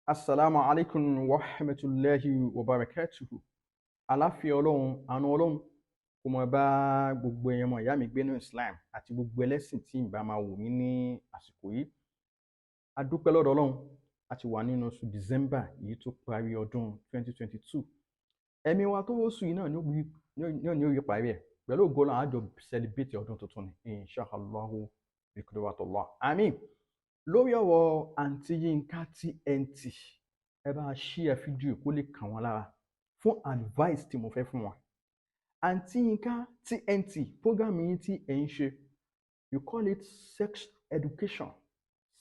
Assalamu alaikum wa rahmatulahi wa barakatuhu. Àláfíà Ọlọ́run, àánú Ọlọ́run kó máa bá gbogbo ẹ̀yin ọmọ ìyá mi gbé ní Islam àti gbogbo ẹlẹ́sìn tí ìbá máa wò mí ní àsìkò yìí. A dúpẹ́ lọ́dọ̀ Ọlọ́run, a ti wà nínú oṣù December èyí tó parí ọdún 2022. Ẹ̀mí wa tó wọ́sù yìí náà ní ó yí parí ẹ̀. Pẹ̀lú ògo Ọlọ́run, a jọ celebrate ọdún tuntun ni. Inshallahu bi qudratillah. Àmín. Lórí ọ̀rọ̀ Àǹtí Yínká TNT, ẹ bá share fídíò kó lè kàn wọ́n lára fún advice tí mo fẹ́ fún wọn. Àǹtí Yínká TNT, program yín tí ẹ̀ ń ṣe, you call it sex education.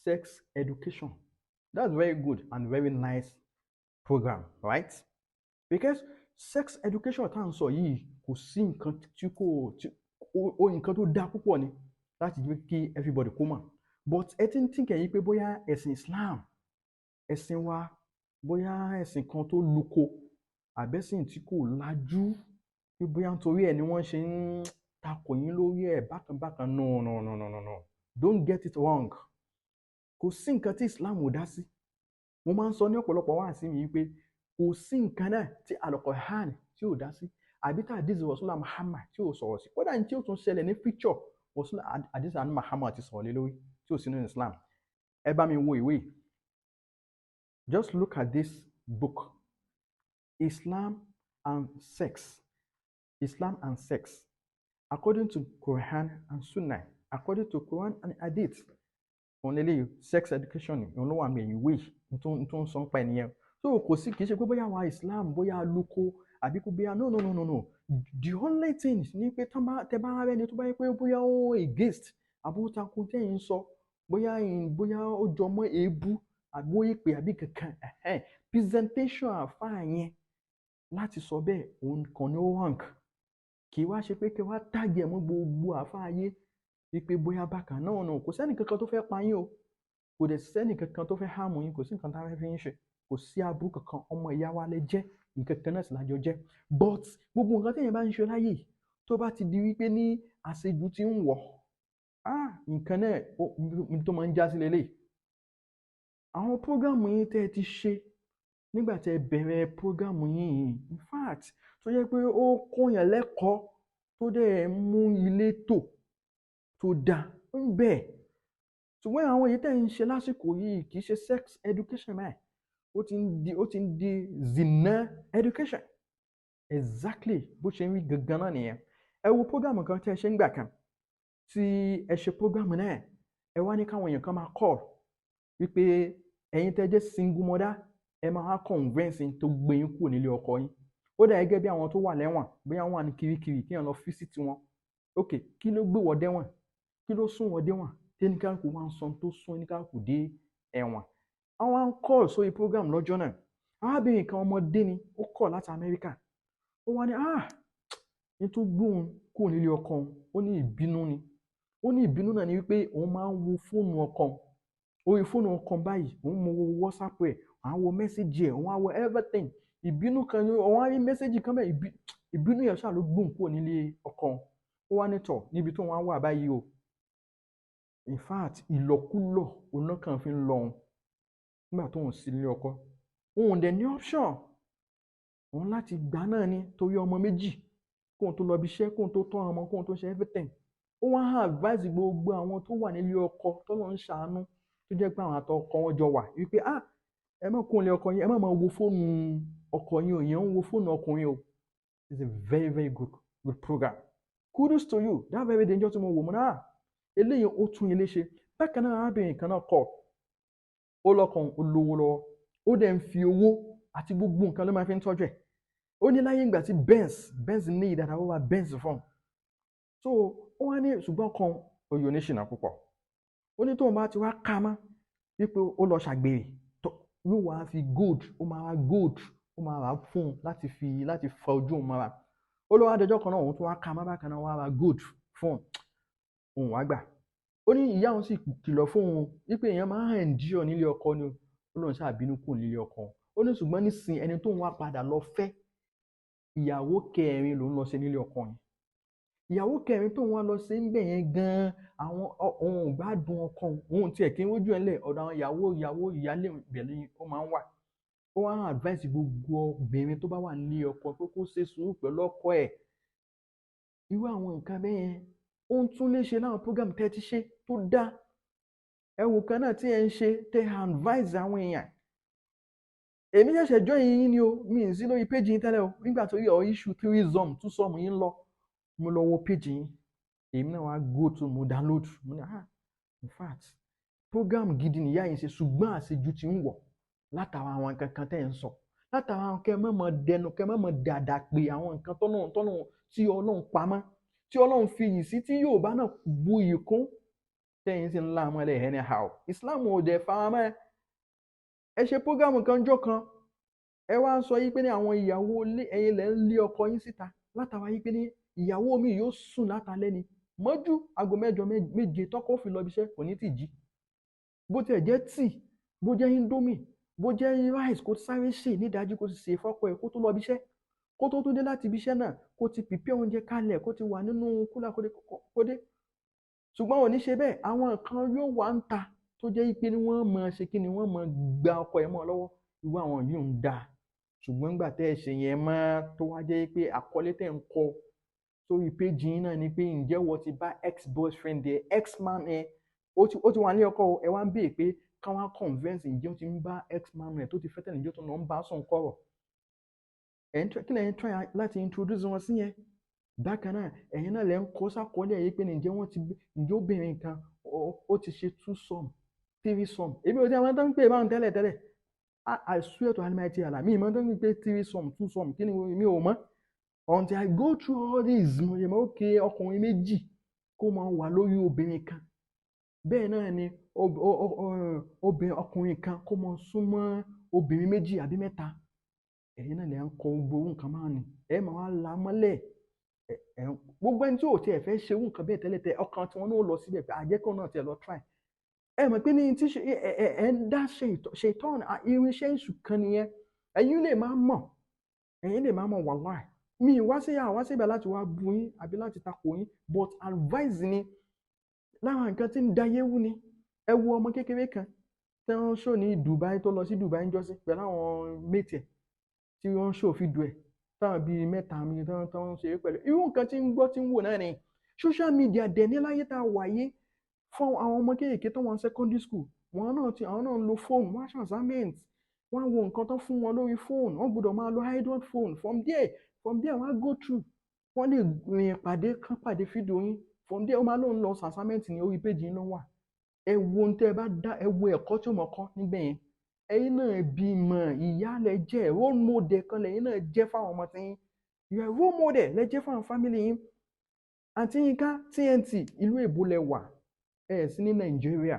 Sex education. That's very good and very nice program, right? Because sex education tá à ń sọ yìí, kò sí nǹkan tí kò tí ó nǹkan tó dáa púpọ̀ ni láti jẹ́ kí everybody kó mọ̀. But ẹ ti ń think ẹ̀yin pé bóyá ẹ̀sìn Islam, ẹ̀sìn wa, bóyá ẹ̀sìn kan tó luko àbẹ́sìn tí kò lajú, pé bóyá nítorí ẹ̀ ni wọ́n ṣe ń takò yín lórí ẹ̀ bákan bákan. No, no, no, no, no, no, don't get it wrong. Kò sí nǹkan tí Islam ò dá sí. Mo máa ń sọ ní ọ̀pọ̀lọpọ̀ wá sí mi wípé kò sí nǹkan náà tí Al-Qur'an tí ò dá sí, àbí tá àdìsí Rasulullah Muhammad tí ò sọ̀rọ̀ sí. Kódà ní tí ó tún ṣẹlẹ̀ ní future, Rasulullah àdìsí àánú Muhammad ti sọ̀rọ̀ lé lórí tí ò sí nínú Islam. Ẹ bá mi wo ìwé yìí. Just look at this book, Islam and Sex. Islam and Sex according to Quran and Sunnah, according to Quran and Hadith. Òun lélẹ́yìí, sex education ni òun ló wà ní ìwé yìí tó ń sọ nípa ẹnìyẹn. So kò sí, kì í ṣe pé bóyá wa Islam bóyá luko àbí kó bóyá, no, no, no, no, no. The only thing ni pé tẹ bá rẹ́ni tó bá yẹ pé bóyá ó against àbútakùn tẹ́yìn ń sọ, bóyá ó jọ mọ́ èébú àbí ó èpè àbí kankan, presentation àfáà yẹn láti sọ bẹ́ẹ̀, òun kan ní ó wrong. Kì í wá ṣe pé kí wá tag ẹ̀ mọ́ gbogbo àfáà ayé wípé bóyá bákan náà. Náà kò sẹ́ni kankan tó fẹ́ pa yín o, kò dẹ̀ sẹ́ni kankan tó fẹ́ harm yín, kò sí nǹkan tá a fẹ́ fi yín ṣe, kò sí aburú kankan. Ọmọ ìyá wa lẹ jẹ́, nǹkan kan náà sì lájọ jẹ́. But gbogbo nǹkan téèyàn bá ń ṣe láyè, tó bá ti di wípé ní àṣejù ti ń wọ̀, ah, nǹkan náà tó máa ń já sí lélẹ̀. Àwọn program yín tẹ́ ẹ ti ṣe nígbà tẹ́ ẹ bẹ̀rẹ̀ program yín, in fact, tó jẹ́ pé ó kọ́yàn lẹ́kọ̀ọ́, tó dẹ̀ mú ilé tò tó dáa ń bẹ, ṣùgbọ́n àwọn èyí tẹ́ ń ṣe lásìkò yìí kì í ṣe sex education báyìí, ó ti ń di zina education. Exactly bó ṣe ń rí gangan náà nìyẹn. Ẹ wo program kan tẹ́ ẹ ṣe ń gbà kan tí ẹ ṣe program náà, ẹ wá ní káwọn èèyàn kan máa call wípé ẹ̀yin tẹ́ jẹ́ single mother, ẹ máa wá convince tó gbé yín kúrò nílé ọkọ yín. Ó dà gẹ́gẹ́ bí àwọn tó wà lẹ́wọ̀n, bóyá wọ́n wà ní Kirikiri, kí wọ́n lọ visit wọn. Ok, kí ló gbé wọ́n dẹ́wọ̀n? Kí ló sún wọ́n déwọ̀n? Tí oníkálukú wá ń sọ tó sún oníkálukú dé ẹ̀wọ̀n, àwọn á ń call sórí program lọ́jọ́ náà. Arábìnrin kan, ọmọdé ni, ó call láti Amẹ́ríkà. Ó wá ní, ah, ní tó gbóhùn kúrò nílé ọkọ òun, ó ní ìbínú ni. Ó ní ìbínú náà ni wípé òun máa ń wo fóònù ọkọ òun, orí fóònù ọkọ báyìí, òun mọ wo WhatsApp ẹ̀, òun á wo message ẹ̀, òun á wo everything. Ìbínú kan ni òun á rí message kan bẹ́ẹ̀, ìbínú yẹn ṣáà ló gbóhùn kúrò nílé ọkọ òun. Ó wá ní tọ̀ níbi tó wọn á wà báyìí o, in fact, ìlọkulọ̀ òun náà kàn fi ń lọ òun nígbà tóun sí nílé ọkọ. Òun dẹ̀ ní option, òun láti gbà náà ni, torí ọmọ méjì, kóun tó lọ ibi iṣẹ́, kóun tó tọ́ ọmọ, kóun tó ṣe everything. Ó wá advice gbogbo àwọn tó wà nílé ọkọ tọ́lọ́ ń ṣàánú, tó jẹ́ pé àwọn àtọkọ wọn jọ wà, wípé, ah, ẹ má kó nílé ọkọ yín, ẹ má máa wo fóònù ọkọ yín o. Ìyẹn ń wo fóònù ọkùnrin o. It's a very, very good program. Kudos to you. That very danger tí mo wò mọ́ náà, eléyìí ó tún ilé ṣe. Bákan náà, arábìnrin kan náà kọ, ó lọ́kàn, ó lówó lọ́wọ́, ó dẹ̀ ń fi owó àti gbogbo nǹkan ló máa fi ń tọ́jú ẹ̀. Ó ní láyé ìgbà tí Benz ní ìdára, ó wá Benz fún un. So ó wá ní, ṣùgbọ́n kan oyè oníṣìnà púpọ̀. Ó ní tóun bá ti wá ká mọ́ wípé ó lọ ṣàgbèrè, yóò wá fi gold, ó máa ra gold, ó máa rà fún un láti fa ojú òun mọ́ra. Ó lọ́wọ́ adẹjọ́ kan náà, òun tó wá ká mọ́ bákan náà, wá ra gold fún un, òun wá gbà. Ó ní ìyá òun sì kìlọ̀ fún òun wípé èèyàn máa ń endure nílé ọkọ ni. Ó lóun ṣáà bínú kúrò nílé ọkọ. Ó ní ṣùgbọ́n nísìnyí, ẹni tóun wá padà lọ fẹ́, ìyàwó kẹrin lòun lọ ṣe nílé ọkọ yẹn. Ìyàwó kẹrin tó wọn lọ sí ń bẹ̀ yẹn gan-an, àwọn òun ò gbádùn ọkọ òun tiẹ̀ kí n rójú ẹ̀ ńlẹ̀. Ọ̀dọ̀ àwọn ìyàwó ìyálé ibẹ̀ ni ó máa ń wà. Ó wá ń advice gbogbo obìnrin tó bá wà nílé ọkọ pé kó ṣe sùúrù pẹ̀lú ọkọ ẹ̀. Irú àwọn nǹkan bẹ́ẹ̀ yẹn ó ń tún lè ṣe láwọn program tẹ́ ti ṣe tó dáa. Ẹwù kan náà tí ẹ ń ṣe tẹ́ advice àwọn èèyàn. Èmi ṣẹ̀ṣẹ̀ join yín ni o, mi ì sí lórí page yín tẹ́lẹ̀ o. Nígbà tó yọ issue threesome twosome yín lọ, mo lọ wo page yín, èmi náà wá go to, mo download, mo ní, "Ah, in fact, program gidi nìyá yìí ṣe." Ṣùgbọ́n àṣejù ti ń wọ̀ látara àwọn nǹkan kan tẹ́ ẹ̀ ń sọ, látara àwọn kẹ́ mọ̀mọ́ dẹnu, kẹ́ mọ̀mọ́ dàdà pé àwọn nǹkan tọ́nà tí Ọlọ́run pamọ́, tí Ọlọ́run fi yìí sí, tí Yorùbá náà bu iyì kún, tẹ́yìn sì ń lá àmọ́ ẹ̀ anyhow. Islam ò dẹ̀ faramọ́ ẹ. Ẹ ṣe program kan jọ́ kan, ẹ wá ń sọ yí pé ní àwọn ìyàwó ẹ̀yin lẹ́ ń lé ọkọ yín síta, látara yí pé ní ìyàwó mi yóò sùn látàlẹ́ ni mọ́jú aago 8 7 tọ́kọ ó fi lọ ibiṣẹ́, kò ní tì jí. Bó tiẹ̀ jẹ́ tíì, bó jẹ́ indomie, bó jẹ́ rice, kó sáré sè nídàájí, kó sì sè fọ́kọ ẹ̀ kó tó lọ ibiṣẹ́. Kó tó tún dé láti ibiṣẹ́ náà, kó ti prepare oúnjẹ kalẹ̀, kó ti wà nínú cooler kó dé. Ṣùgbọ́n ò ní ṣe bẹ́ẹ̀. Àwọn kan yóò wá ń ta tó jẹ́ pé ní wọ́n mọ̀ ṣe kí ni, wọ́n mọ̀ gba ọkọ ẹ̀ mọ́ lọ́wọ́. Irú àwọn yìí ń da. Ṣùgbọ́n nígbà tẹ́ ẹ ṣe yẹn mọ́, tó wá jẹ́ pé àkọlé tẹ́ ń kọ sórí péjì yín náà ni pé ǹjẹ́ wọ́n ti bá ex boyfriend ẹ, ex man ẹ, ó ti wà ní ọkọ, ẹ wá ń béèrè pé káwọn á convince ǹjẹ́ ó ti ń bá ex man rẹ̀ tó ti fẹ́ tẹ́lẹ̀, ǹjẹ́ ó tún lọ ń bá sùn kọ̀rọ̀. Ẹ̀ ń kí lẹ́yìn try láti introduce wọn sí yẹn. Bákan náà, ẹ̀yin náà lẹ́ ń kọ́ sákọọ́lẹ̀ yìí pé ǹjẹ́ wọ́n ti, ǹjẹ́ obìnrin kan ó ti ṣe twosome, threesome. Èmi ò tí àwọn tó ń pè báwọn tẹ́lẹ̀ tẹ́lẹ̀. I swear to Almighty Allah, mi ìmọ̀ tó ń pè threesome, twosome, kí ni, mi ò mọ̀ until I go through all this. Mo ṣe mọ̀, okay, ọkùnrin méjì kó máa wà lórí obìnrin kan, bẹ́ẹ̀ náà ni obìnrin ọkùnrin kan kó máa súnmọ́ obìnrin méjì àbí mẹ́ta. Ẹ̀yin náà lè ń kọ gbogbo nǹkan máa ní ẹ máa wá la mọ́lẹ̀. Gbogbo ẹni tí ò tiẹ̀ fẹ́ ṣe irú nǹkan bẹ́ẹ̀ tẹ́lẹ̀ tẹ́, ọkàn tí wọ́n náà lọ síbẹ̀ pé àjẹkọ̀ náà tiẹ̀ lọ try. Ẹ mọ̀ pé ní tí ẹ ẹ ń dá ṣètọ́n, irinṣẹ́ èṣù kan nìyẹn. Ẹ̀yin lè máa mọ̀, ẹ̀yin lè máa mọ̀. Wàláì, mi wá sí àwá síbẹ̀ láti wá bu yín àbí láti takò yín, but advice ni. Lára nǹkan tí ń da ayé wú ni. Ẹ wo ọmọ kékeré kan tí wọ́n ṣò ní Dubai, tó lọ sí Dubai ń jọ́sí pẹ̀lú àwọn mate ẹ̀, tí wọ́n ṣò fídíò ẹ̀, táwọn bíi mẹ́ta mi tó ń ṣeré pẹ̀lú. Irú nǹkan tí ń gbọ́, tí ń wò náà ni social media dẹ̀ ní láyé tá a wà yé. Fún àwọn ọmọ kéékèèké tó wọn secondary school, wọn náà ti, àwọn náà ń lo fóònù, wọ́n á ṣe assignment, wọ́n á wo nǹkan tó fún wọn lórí fóònù. Wọ́n gbọ́dọ̀ máa lo Android phone. From there wọ́n á go through, wọ́n lè rìn pàdé kán pàdé fídíò yín. From there, ó máa lóun lọ assignment ní orí péjì yín ló wà. Ẹ wo ohun tẹ́ ẹ bá dá, ẹ wo ẹ̀kọ́ tí ó mọ̀ kọ́ níbẹ̀ yẹn. Ẹ̀yin náà bímọ, ìyá lẹ jẹ́, role model kan lẹ́yìn náà jẹ́ fáwọn ọmọ tí yín. You are role model lẹ jẹ́ fáwọn family yín. Àǹtí Yínká TNT, ìlú èbó lẹ wà, ẹ sí ní Nàìjíríà.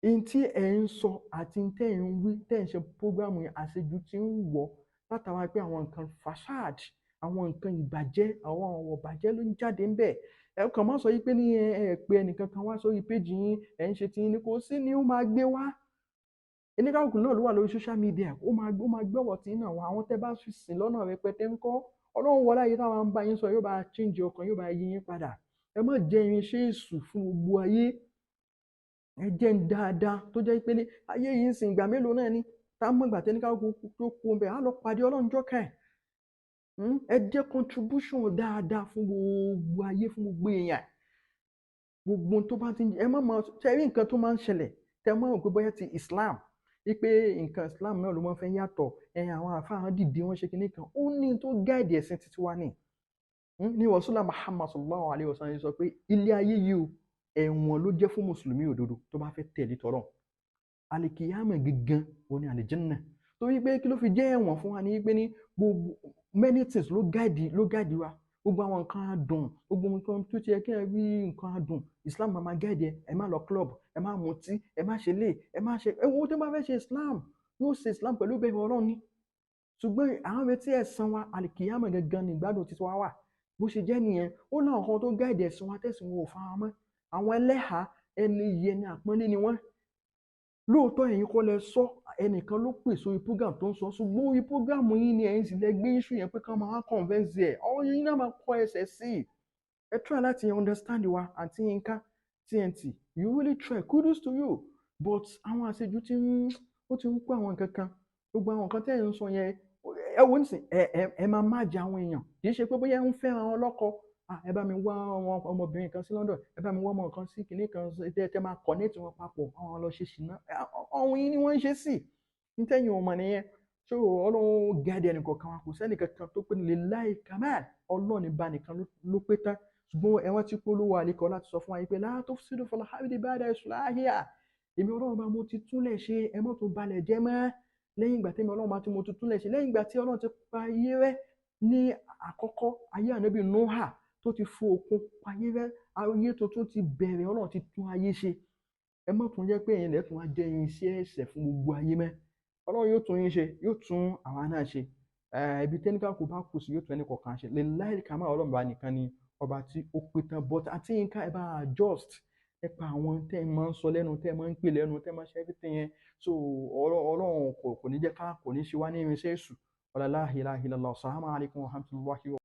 Ihun tí ẹ ń sọ àti tẹ́ ẹ ń wí, tẹ́ ẹ ń ṣe program yẹn, àṣejù tí ń wọ̀ látara pé àwọn nǹkan fasad, àwọn nǹkan ìbàjẹ́, àwọn ọ̀rọ̀ ìbàjẹ́ ló ń jáde ń bẹ̀. Ẹ kàn má sọ yí pé ní ẹ ẹ pé ẹnìkan kan wá sórí péjì yín, ẹ ń ṣe tí yín ní kò sí ni ó máa gbé wá. Oníkálukú náà ló wà lórí social media, ó máa gbé ọ̀rọ̀ tí náà wá. Àwọn tẹ́ bá fi sìn lọ́nà rẹpẹtẹ ńkọ́? Ọlọ́run wọlé ayé táwọn ń bá yín sọ, yóò bá change ọkàn, yóò bá yí yín padà. Ẹ má jẹ́ irinṣẹ́ èṣù fún gbogbo ayé. Ẹ jẹ́ ń dáadáa tó jẹ́ pé ní ayé yìí ń sìn, ìgbà mélòó náà ni tá a mọ̀ ìgbà tẹ́ni kálukú tó kú bẹ́ẹ̀, á lọ pàdé Ọlọ́run jọ́ kàn. Ẹ jẹ́ contribution dáadáa fún gbogbo ayé, fún gbogbo èèyàn. Gbogbo tó bá ti ń ẹ má máa ṣe rí nǹkan tó máa ń ṣẹlẹ̀, tẹ máa rò pé bóyá ti Islam, wípé nǹkan Islam náà ló máa ń fẹ́ yàtọ̀. Ẹ àwọn àfáà dìde, wọ́n ṣe kinní kan, ó ní tó guide ẹ̀sìn títí wa ní ní Rasulullah Muhammad sallallahu alayhi wa sallam sọ pé ilé ayé yìí o, ẹ̀wọ̀n ló jẹ́ fún mùsùlùmí òdodo tó bá fẹ́ tẹ̀lé tọ́lọ̀. Alikiyama gangan òní àlìjẹ́nnà. Torí pé kí ló fi jẹ́ ẹ̀wọ̀n fún wa ní pé ní gbogbo many things ló guide wa. Gbogbo àwọn nǹkan adùn, gbogbo nǹkan tó ti yẹ kí ẹ rí nǹkan adùn, Islam máa guide ẹ. Ẹ má lọ club, ẹ má mutí, ẹ má ṣe lè, ẹ má ṣe. Ẹ wo, tó bá fẹ́ ṣe Islam, yóò ṣe Islam pẹ̀lú bẹ̀rù Ọlọ́run ni. Ṣùgbọ́n àwọn retí ẹ̀san wa, alikiyama gangan ní ìgbádùn títí wa wà. Bó ṣe jẹ́ nìyẹn. Ó náà kan tó guide ẹ̀sìn wa, tẹ̀sìn wọn ò fara mọ́. Àwọn ẹlẹ́hàá, ẹni yẹn ni àpọ́nlé ni wọ́n. Lóòótọ́, ẹ̀yin kọ́ lẹ sọ, ẹnìkan ló pè sórí program tó ń sọ, ṣùgbọ́n orí program yín ni ẹ̀yin sì lẹ gbé issue yẹn pé kán máa convince ẹ̀. Ọ̀hún yín náà máa kọ ẹsẹ̀ sí i. Ẹ try láti understand wa. Àǹtí Yínká TNT, you really try, kudos to you, but àwọn àṣejù ti ń, ó ti ń kó àwọn nǹkan kan. Gbogbo àwọn nǹkan tẹ́ ẹ̀ ń sọ yẹn, ẹ wo nísìn, ẹ máa má jẹ àwọn èèyàn. Kì í ṣe pé bóyá ń fẹ́ràn wọn lọ́kọ. Ẹ bá mi wá ọmọbìnrin kan sí London, ẹ bá mi wá ọmọ kan sí kinní kan, tẹ máa connect wọn papọ̀, àwọn lọ ṣe ṣìnà. Ọ̀hún yín ni wọ́n ń ṣe sí nítẹ̀yìn ọmọ nìyẹn. So Ọlọ́run gẹ́dẹ̀ ẹnì kọ̀ọ̀kan wa. Kò sẹ́nì kankan tó pé ní láì kamal. Ọlọ́run ní bá nìkan ló pé tán. Ṣùgbọ́n ẹ̀wọ̀n tí kò lówó àlekọ́ láti sọ fún wa yìí pé la tufsidu fil ardi ba'da islahiha, èmi Ọlọ́run bá mo ti túnlẹ̀ ṣe, ẹ mọ́ tó balẹ̀ jẹ́ mọ́ lẹ́yìn ìgbà tẹ́mi Ọlọ́run bá tí mo ti túnlẹ̀ ṣe. Lẹ́yìn ìgbà tí Ọlọ́run ti pa ayé rẹ́ ní àkọ́kọ́, ayé ànábì Nóhà tó ti fo òkun pa ayé rẹ́, ayé tuntun ti bẹ̀rẹ̀. Ọlọ́run ti tún ayé ṣe. Ẹ má tún jẹ́ pé ẹ̀yin lẹ́tùn wá jẹ́ irinṣẹ́ ẹ̀ṣẹ̀ fún gbogbo ayé mẹ́. Ọlọ́run yóò tún yín ṣe, yóò tún àwa náà ṣe. Ibi tẹ́níkà kò bá kù sí, yóò tún ẹnì kọ̀ọ̀kan ṣe. Lillahi kamal, Ọlọ́run bá nìkan ni ọba tí ó pé tán. But àti Yínká, ẹ bá adjust nípa àwọn tẹ́ ẹ máa ń sọ lẹ́nu, tẹ́ ẹ máa ń pè lẹ́nu, tẹ́ ẹ máa ń ṣe everything yẹn. So Ọlọ́run kò ní jẹ́ ká, kò ní ṣe wá ní irinṣẹ́ èṣù. Wala la ilaha illallah. Assalamu alaikum wa rahmatullahi.